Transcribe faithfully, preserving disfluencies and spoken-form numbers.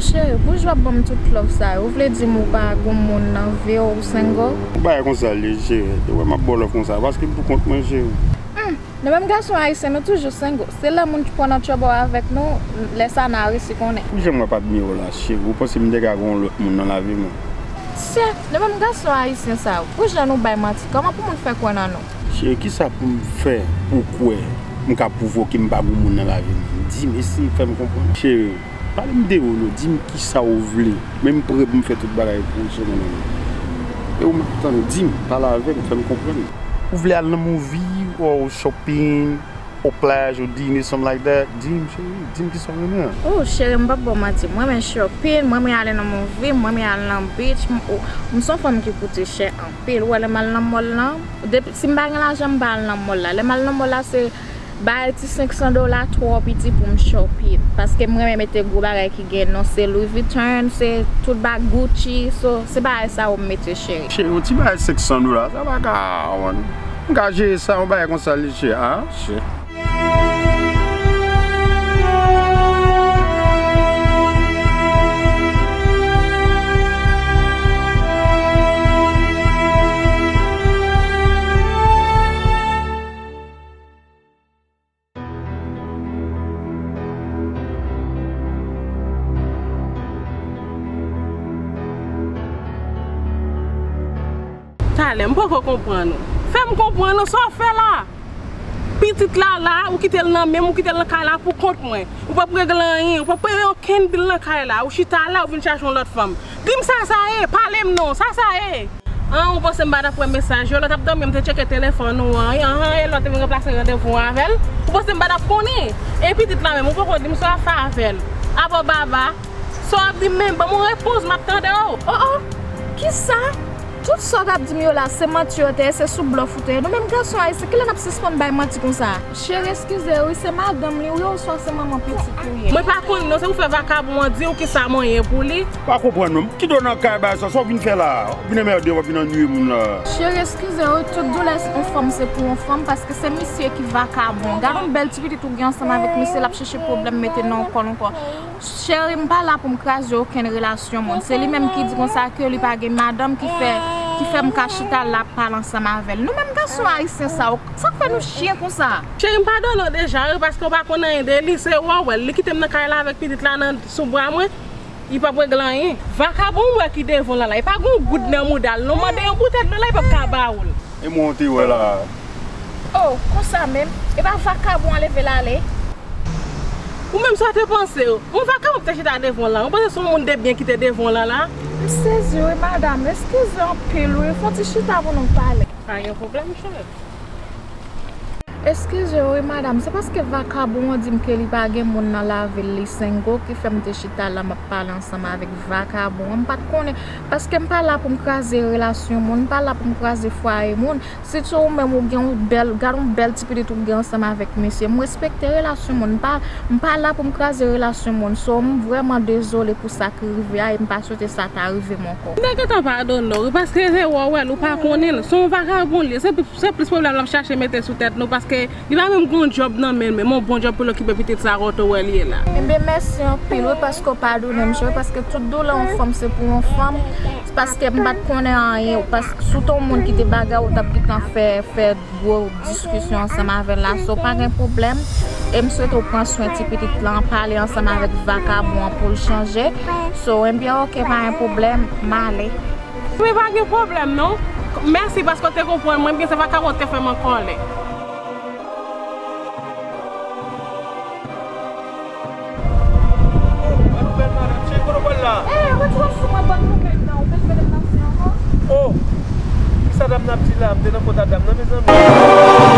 Cheri, poukisa w ap ban m tout love sa yo? Ou vle di m ou pa gon moun nan vi w, ou single? Yon bagay konsa l ye, cheri. Ou wè m ap ba w love konsa, paske m pou kont mwen, cheri. Hmm, nou menm gason ayisyen, nou toujou single. Se lè moun ki pran nan trouble avèk nou, lè sa n a resi konnen. Ou janm wè pa t byen w la, cheri. Ou panse m te ka gon lòt moun nan lavi mwen? Chè, nou menm gason ayisyen sa yo, pou jan nou bay manti, kòman pou moun fè kwè nan nou? Cheri, kisa pou m fè pou w kwè m ka pwouve w ke m pa gon moun nan lavi mwen? Di m, eseye fè m konprann. Cheri, pale m de Rolo, di m kisa w vle. Men m prè pou m fè tout bagay pou w, cheri, nan men w. E ou m ap tann, di m, pale avè m, fè m konprann. Ou vle al nan movie, ou shopping, ou plaj, ou dine, something like that? Di m, cheri, di m kisa w renmen an. Oh, cheri, m p ap ba w manti. Mwen renmen shopping, mwen renmen ale nan movie, mwen renmen al nan beach. M, oh, m se yon fanm ki koute chè anpil. Ou wè lè m al nan mall lan, depi, si m pa gen lajan, m pa al nan mall la. Lè m al nan mall la, se bay ti senk san dola twò piti pou m shopping. Paske m renmen mete gwo bagay ki gen non, se Louis Vuitton, se tout ba Gucci, so, se bagay sa yo m mete, cheri. Cheri, yon ti bagay senk san dola, sa pa ka, man. M ka jere sa, yon bagay konsa, li chè, ah, chè. Talè, m poko konprann ou. Fè m konprann ou, sa w fè la? Pitit la la, ou kite l nan men m, ou kite l nan kay la pou kont mwen. Ou p ap regle anyen, ou p ap peye okenn bil nan kay la. Ou chita la, ou vin chache yon lòt fanm. Di m sa sa ye, pale m non, sa sa ye? An, ou panse m pa t ap wè mesaj yo? Lè w t ap dòmi an, m te tcheke telefòn ou an. An, e lè w te vin ranplase randevou an avè l? Ou panse m pa t ap konnen? E pitit la menm, ou poko di m sa w ap fè avè l? Abò baba, sa w ap di m menm? Ban m yon repons, m ap tande w. Oh, oh, kisa? Tout sa w t ap di m yo la, se manti yo te ye, se sou blòf ou te ye. Nou menm gason ayisyen, kilè n ap sispann bay manti konsa? Cheri, eskize, wi, se madanm li, wi, oswa se manman pitit ou ye? Mwen pa konn non, se pou fè vakabon an di w kisa mwen ye pou li. Pa konprann non. Kite w nan kay bagay sa, sa w vin fè la? W vin anmède, w ap vin annuiye moun la. Cheri, eskize, wi, tout doulè yon fanm se pou yon fanm, paske se misye ki vakabon. Gade yon bèl ti pitit ou gen ansanm avèk misye, l ap chèche pwoblèm mete nan kò l ankò. Cheri, m pa la pou m kraze okenn relasyon moun. Se li menm ki di konsa ke li pa gen madanm ki fè, ki fè m ka chita la ap pale ansanm avè l. Nou menm gason ayisyen sa yo, sa k fè nou chyen konsa? Cheri, m padone w deja, wi, paske w pa konn anyen de li. Se ou a wè l. Li kite m nan kay la avèk pitit la nan, sou bra mwen. Li p ap regle anyen. Vakabon ou wè ki devan w lan la, li pa gen yon goud nan mouda l non. Mande yon boutèy dlo la, li p ap ka ba ou l. E mwen w te wè la. Oh, konsa menm? E pa vakabon an leve l ale? Ou menm sa w te panse? Yon vakabon ki te chita devan w lan, ou panse se yon moun de byen ki te devan w lan la? M sezi wi, madanm. Eskize anpil wi. Fè yon ti chita pou nou pale. Pa gen pwoblèm, cheri. Eskize wi, madanm. Se paske vakabon an di m ke li pa gen moun nan lavi l, li single, ki fè m te chita la, m ap pale ansanm avèk vakabon an. M pa t konnen, paske m pa la pou m kraze relasyon moun, m pa la pou m kraze fwaye moun. Sitou ou menm ou gen yon bèl, gad yon bèl ti pitit ou gen ansanm avèk misye. M respekte relasyon moun. M pa, m pa la pou m kraze relasyon moun. So, m vrèman dezole pou sa ki rive a e m pa swete sa ta rive m ankò. M te gentan padone w, wi, paske se wè w wè l, ou pa konnen l. Se yon vakabon li ye. Se, se plis pwoblèm l ap chache mete sou tèt nou, paske li pa menm gen yon djòb nan men l, menm yon bon djòb pou l okipe pitit sa kote w wè l ye la. Enben, mèsi anpil, wi, paske w padone m, cheri, paske tout doulè yon fanm se pou yon fanm. Paske m pa t konnen anyen, paske si w te yon moun ki te bagay, ou t ap gentan fè, fè gwo diskisyon ansanm avè l la. So, pa gen pwoblèm. E m swete w pran swen ti pitit lan, pale ansanm avèk vakabon an pou l chanje. So, enben, oke, pa gen pwoblèm, m ale. Wi, pa gen pwoblèm, non. Mèsi paske w te konprann mwen byen, se vakabon te fè m an kòlè. Oh, bèl nouvèl, madanm. Cheri, kote w pral la? Eh, retire sou mwen, bòn nouvèl nan. Ou bezwen de m nan si ankò? Oh, kisa dam nan ap di la? M te nan kont a dam nan, mezanmi.